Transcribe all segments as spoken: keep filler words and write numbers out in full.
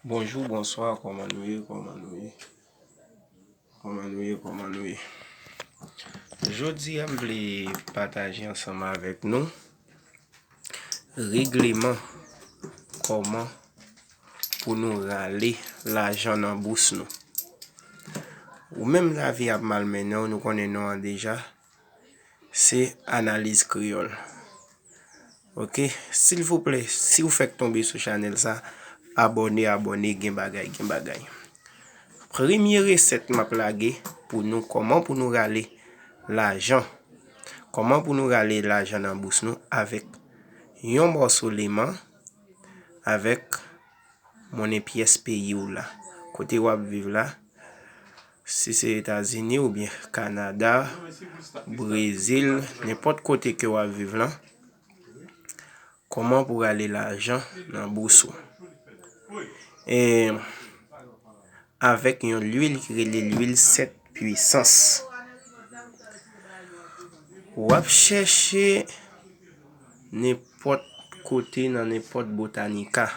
Bonjou, bonswa, kòman nou ye, kòman nou ye? Kòman nou ye, kòman nou ye? Jodi a, m vle pataje ansanm avèk nou regleman kòman pou nou rale lajan nan bous nou. Ou menm lavi ap malmennen w, nou konnen non an deja, se Analiz Kreyòl. Ok, silvouplè, si w fèk tonbe sou chanèl sa, abòne, abòne, gen bagay, gen bagay. Premye resèt m ap lage pou nou, kòman pou nou rale lajan. Kòman pou nou rale lajan nan bous nou avèk yon mòso leman, avèk monnen pyès peyi w la. Kote w ap viv la, si se Etazini oubyen Kanada, Brezil, nenpòt kote ke w ap viv lan, kòman pou rale lajan nan bous ou. E avèk yon lwil ki rele lwil sèt pwisans. W ap chèche nenpòt kote nan nenpòt botanika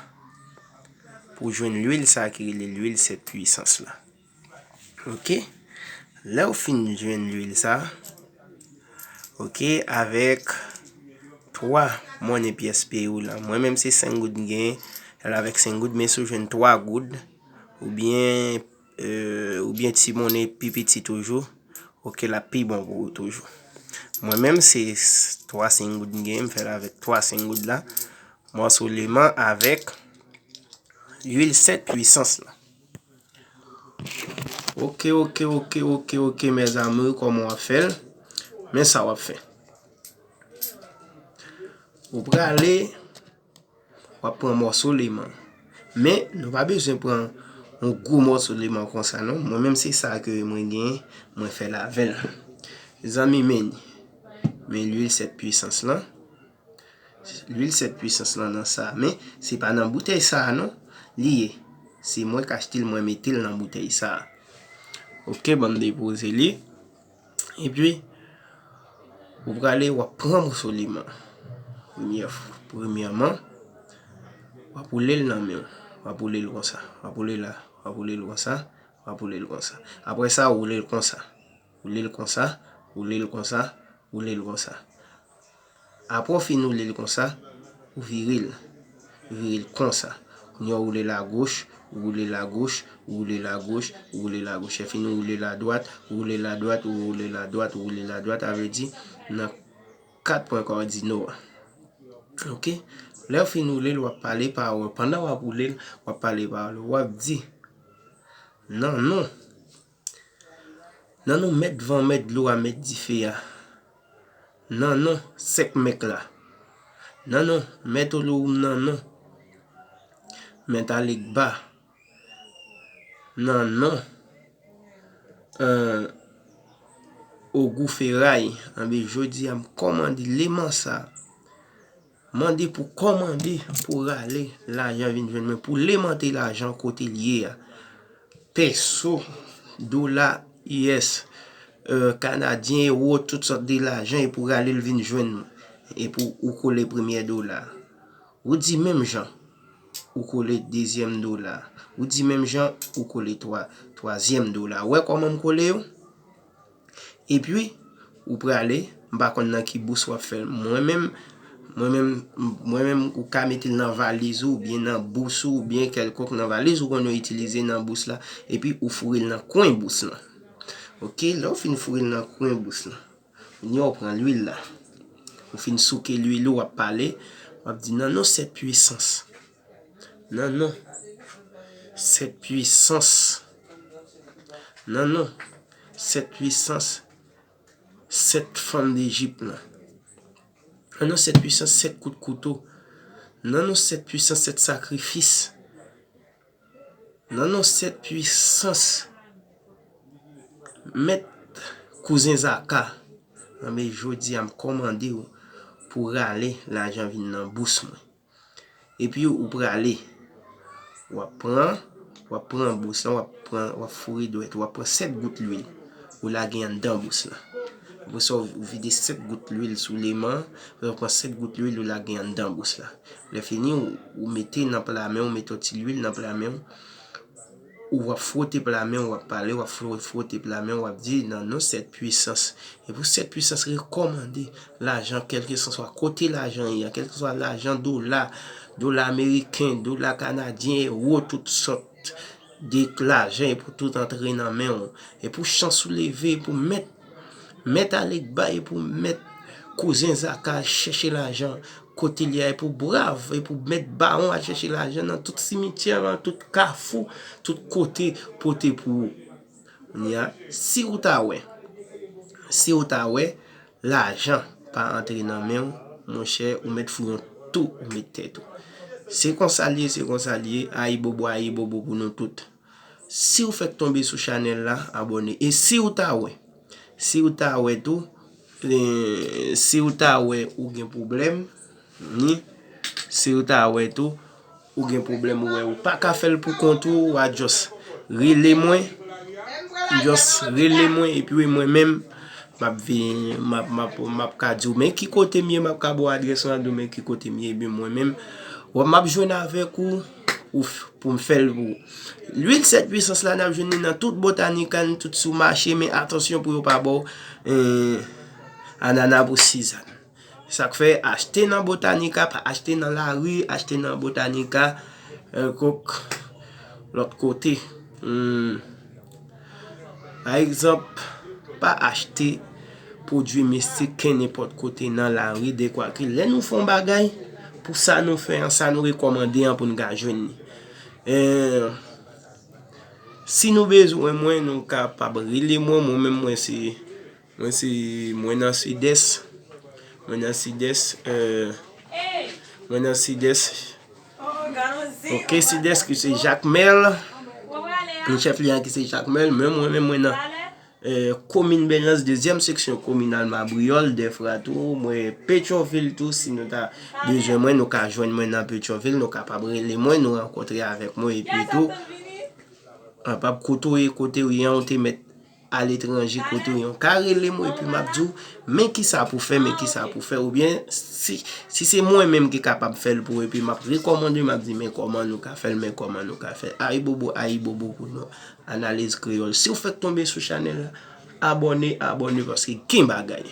pou jwenn lwil sa ki rele lwil sèt pwisans la. Ok? Lè w fin jwenn lwil sa, ok, avèk twa monnen pyès peyi w la. Mwen menm se senk goud m genyen, l avèk senk goud, men si w jwenn twa goud, oubyen, euh, oubyen ti monnen pi piti toujou, ok, l ap pi bon pou ou toujou. Mwen menm se s-, twa senk goud m genyen, m fè l avèk twa senk goud la, mòso leman avèk lwil sèt pwisans la. Ok, ok, ok, ok, ok, mes amours, kòman w ap fè l? Men sa w ap fè. Ou prale, w ap pran mòso leman. Men, nou pa bezwen pran yon gwo mòso leman konsa, non. Mwen menm, se sa ke mwen genyen, mwen fè l avè l. Zanmi, men, men lwil sèt pwisans lan. Lwil sèt pwisans lan nan sa. Men, se pa nan boutèy sa a, non. Li ye. Se mwen k achte l, mwen mete l nan boutèy sa a. Ok, ban m depoze li. Epi, ou prale, w ap pran mòso leman. Premyè, premyèman, w ap woule l nan men w. W ap woule l konsa. W ap woule la. W ap woule l konsa. W ap woule l konsa. Apre sa, ou woule l konsa. Woule l konsa. Woule l konsa. Woule l konsa. Apre w fin woule l konsa, ou vire l. Vire l konsa. Kounye a w woule l agoch, ou woule l agoch, ou woule l agoch, ou woule l agoch. Lè fini w woule l adwat, ou woule l adwat, ou woule l adwat, ou woule l adwat, sa vle di nan kat pwen kadino a. Ok? Lè w fin woule l, w ap pale pawòl. Pandan w ap woule l, w ap pale pawòl. W ap di, nan non. Nan non mèt van, mèt dlo a, mèt dife a. Nan non sèk mèk la. Nan non mèt Olowoum nan non. Mèt Alegba. Nan non, euh, Ogou Feray. Anben, jodi a, m kòmande leman sa. Mande pou kòmande pou rale lajan vin jwenn mwen, pou lemante lajan kote l ye a. Peso, dola, U S, euh, kanadyen, ewo, tout sòt de lajan, e pou rale l vin jwenn mwen. E pou ou kole premyè dola. Ou di menm jan, ou kole dezyèm dola. Ou di menm jan, ou kole twa, twazyèm dola. Ou wè kòman m kole yo? Epi, ou prale, m pa konn nan ki bous w ap fè l. Mwen menm, mwen menm, mwen menm, ou ka mete l nan valiz ou, oubyen nan bous ou, oubyen kèlkonk nan valiz ou konn yo itilize nan bous la, epi ou foure l nan kwen bous lan. Ok, lè w fin foure l nan kwen bous lan, kounye a w pran lwil la. Ou fin souke lwil ou, w ap pale, w ap di, nan non sèt pwisans. Nan non sèt pwisans. Nan non sèt pwisans, sèt fanm Dejip lan. Nan non sèt pwisans, sèt kout kouto. Nan non sèt pwisans, sèt sakrifis. Nan non sèt pwisans, mèt kouzen Zaka. Anben, jodi a, m kòmande w pou rale lajan vin nan bous mwen. Epi ou prale, w ap pran, w ap pran bous lan, w ap pran, w ap foure dwèt, w ap pran sèt gout lwil, ou lage anndan bous lan. Apre sa, ou vide sèt gout lwil sou leman, apre sa, ou pran sèt gout lwil, ou lage anndan bous la. Lè fini, ou, ou mete nan pla men, ou mete yon ti lwil nan pla men, ou w ap fwote pla men, w ap pale, w ap fwo-, fwote pla men, w ap di, nan non sèt pwisans. E pou sèt pwisans rekòmande lajan, kèlkeswa kote lajan ye a, kèlkeswa lajan, dola, dola ameriken, dola kanadyen, ewo, tout sòt de lajan, e pou tout antre nan men w. E pou chans ou leve, e pou mèt, mèt Alekba, e pou mèt kouzen Zaka chèche lajan kote li a, e pou brav, e pou mèt bawon al chèche lajan nan tout simityè, nan tout kafou, tout kote pote pou ou. Kounye a, si ou ta wè, si ou ta wè, lajan pa antre nan men w, monchè, ou mèt fou yon tou, ou mèt tèt ou. Se konsa l ye, se konsa l ye, ayibobo, ayibobo pou nou tout. Si w fèk tonbe sou chanèl la, abòne. E si w ta wè, si w ta wè tou, e, si w ta wè ou gen pwoblèm, ni, si w ta wè tou, ou gen pwoblèm, ou wè, ou pa ka fè l pou kont ou, w a just rele mwen, just rele mwen, epi mwen menm, m ap vin, m ap, m ap, m ap ka di w, men ki kote m ye, m ap ka ba w adrès mwen, di w, men ki kote m ye, epi mwen menm, wè, m ap jwenn avèk ou, ou f-, pou m fè l pou ou. Lwil sèt pwisans la, n ap jwenn li nan tout Botanica, nan tout sou mache, men atansyon pou yo pa ba w, eh, anana pou sizàn. Sa k fè, achte nan Botanica, pa achte nan lari, achte nan Botanica, eh, kòk lòt kote. Hmm. Pa egzanp, pa achte pwodui mistik kenenpòt kote nan lari, dekwa ke lè nou fè yon bagay, pou sa nou fè an, sa nou rekòmande an pou n ka jwenn li. Eh, si nou bezwen mwen, nou kapab rele mwen, mwen menm mwen se, mwen se, mwen nan Sidès, mwen nan Sidès, eh, mwen nan Sidès, ok, Sidès ki se Jakmèl, nou chèf li a ki se Jakmèl, men mwen menm mwen nan, eh, komin Bèlans, dezyèm seksyon kominal Mabriyòl, Dèfra tou, mwen Petyonvil tou, si nou ta bezwen mwen, nou ka jwenn mwen nan Petyonvil, nou kapab rele mwen, nou rankontre avèk mwen, epi tou, kapab kotoye kote w ye an, ou te mèt aletranje kote w ye an, ka rele mwen, epi m ap di w, men kisa pou fè, men kisa pou fè, oubyen si, si se mwen menm ki kapab fè l pou ou, epi m ap rekòmande, m ap di, men kòman nou ka fè l, men kòman nou ka fè l. Ayibobo, ayibobo pou nou. Analiz Kreyòl. Si w fèk tonbe sou chanèl la, abòne, abòne, paske gen bagay.